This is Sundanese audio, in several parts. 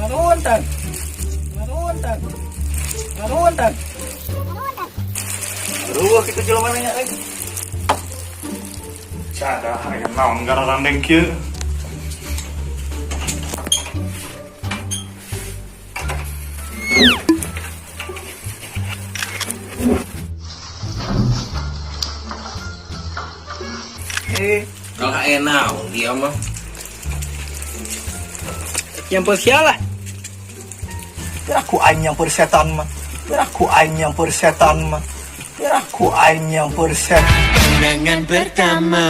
Nuhun tang. Nuhun tang. Nuhun tang. Ruwah kitu jelema nya euy. Cada aya naon gararandeng kieu. Eh, Kalau enak dia mah. Nyampur sialah. Piraku aing nyampur setan mah. Piraku aing nyampur setan mah. Piraku aing nyampur setan. Kenangan pertama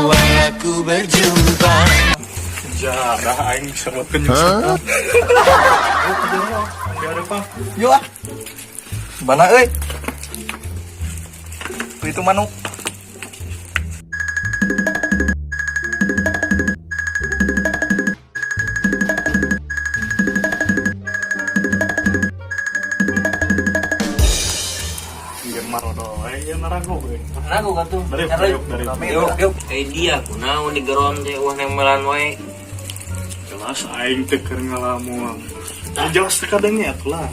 waktu berjumpa. Jadah aing serotkeun jeung setan. Di hareupan. Yo ah. Mana euy? Itu manuk. Ieu mah rodo we ieu narago we. Ragu kan tuh. Dari dari dari. Yuk, yuk. Eh dia kunaon di geron teh wah nembelan wae. Jelas aing teh keur ngalamun. Jelas teh kadangnya atuh lah.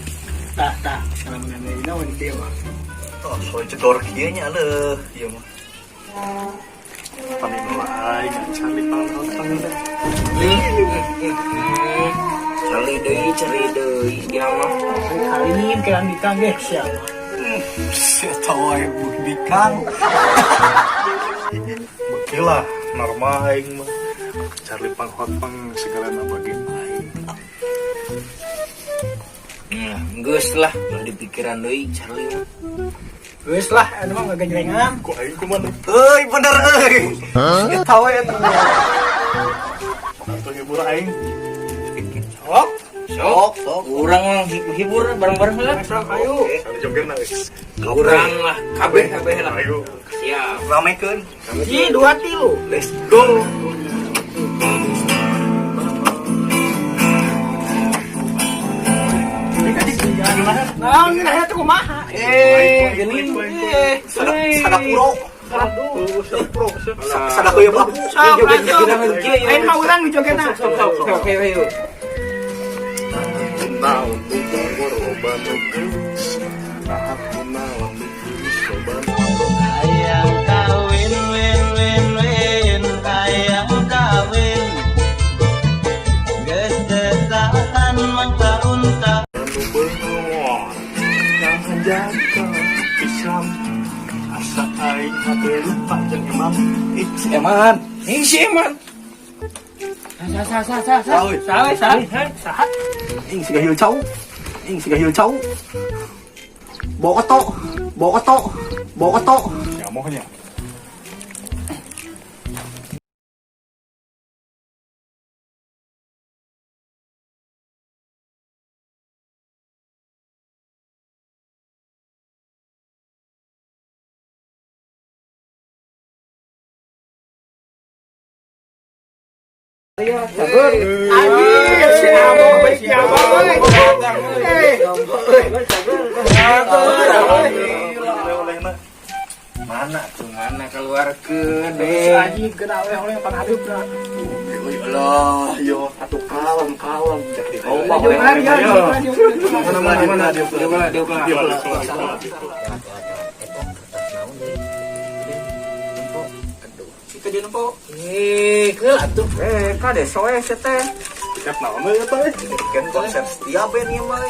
Tah tah, sekarang mengenai naon kieu mah. Oh, soal cedor kieu nya leuh ieu mah. Paling aing acan di pangkotan teh. Cari deui dia mah. Kali ini kira nikah ge siapa? Sia tahu wae bikang. Beuki lah normal aing mah. Charlie panghotpang segalana bagi aing. Nah, geus lah, ulah dipikiran deui Charlie mah. Geus lah, anu mah ngaganjrengan. Ku aing kumaha? Euy, bener euy. Sia tahu wae eta. Atuh hibur aing. Sok, Sok, Sok, sok. urang mah hibur bareng-bareng lah. sok ayo. Sali joget na geus. Urang lah, kabeh kabeh lah. Ayo. Siap. Ramekeun. Ji, dua tilu. Let's go. Naon ngeunah teh kumaha? Eh, geuning. Sada puro. Aduh. Sada heueup aku. Sok, langsung. Aing mah urang dijogetna. Sok, sok, sok, ayo, ayo. Naon nu bogor loba nu geus. Nah, aku naon nu geus loba nu Hayang kawin win win win, hayang kawin. Geus teu tahan mangta unta. nu beungeut. Jangan jaga pisan. Asa aing hate lupa jeung Imam. Ih, si Eman. Ih, si Eman. Sa sa sa sa sa. Saha, euy? Saha saha saha. Ing siga hieu cau. Ing siga hieu cau. Bokoto, bokoto, bokoto. Nyamohnya. Anjir, si Abo, si Abo. Eh, Oleh-olehna. Mana tuh mana keluarkeun si deh. anjing kena oleh-oleh panghareup na. Euy Allah, yo atuh kalem kalem cek di Maju lagi, ya, maju. Mana mana mana dia Dia lah, dia lah. Dia lah, dia lah. Itu dia nempo. Eh, keula tuh. Eh, kade soe sia teh. Tiket naon we eta euy? Kan konser setia band ieu mah.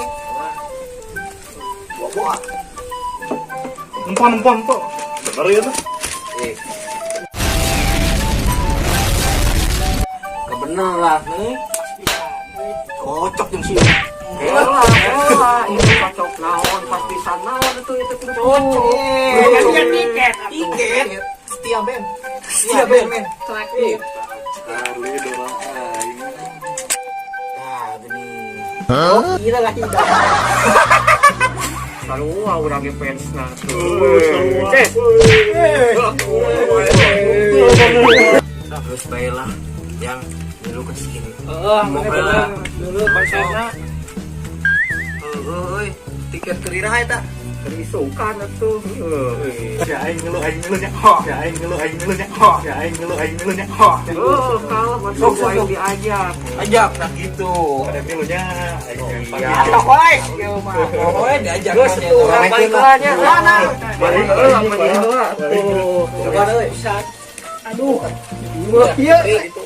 Boa-boa. Empon empon empon. Bener ya tuh. Eh. Kebenar lah nih. Cocok jeung si. Keula, keula, ini cocok naon, papisan naon itu kudu cocok. Kan tiket. Tiket setia band. Setia band men. Traktir. Charlie doa aing. Nah, gini. Oh, gila lah tidak. Sarua urang ge fansna tuh. Terus bae lah yang dulu ke sini. Heeh, mana bener. Dulu konserna. Heuh euy. Tiket keur iraha eta? Keur isukan atuh. Heuh. Ya aing ngeluh, aing ngeluh nya. Ya aing ngeluh, aing ngeluh nya. Ya aing ngeluh, aing ngeluh nya. Oh, kalau Sok, masuk sok, aing sok. Diajak. Ajak nah gitu. Ada ngeluhnya. Aing Iya. Atok wae kieu mah. Pokoknya diajak Geus mah tuh urang nya. balik heula nya. Mana? Balik heula, balik heula tuh. Coba deui. Aduh. Iya itu.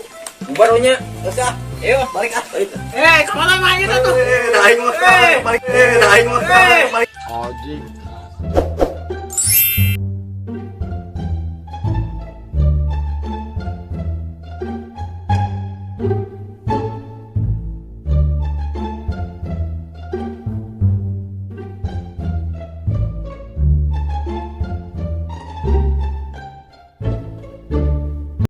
Bubar we nya. Geus ah. Ayo balik ah. Balik. Eh, kemana main itu tuh? Eh, aing mah balik. Eh, aing mah balik. Anjing.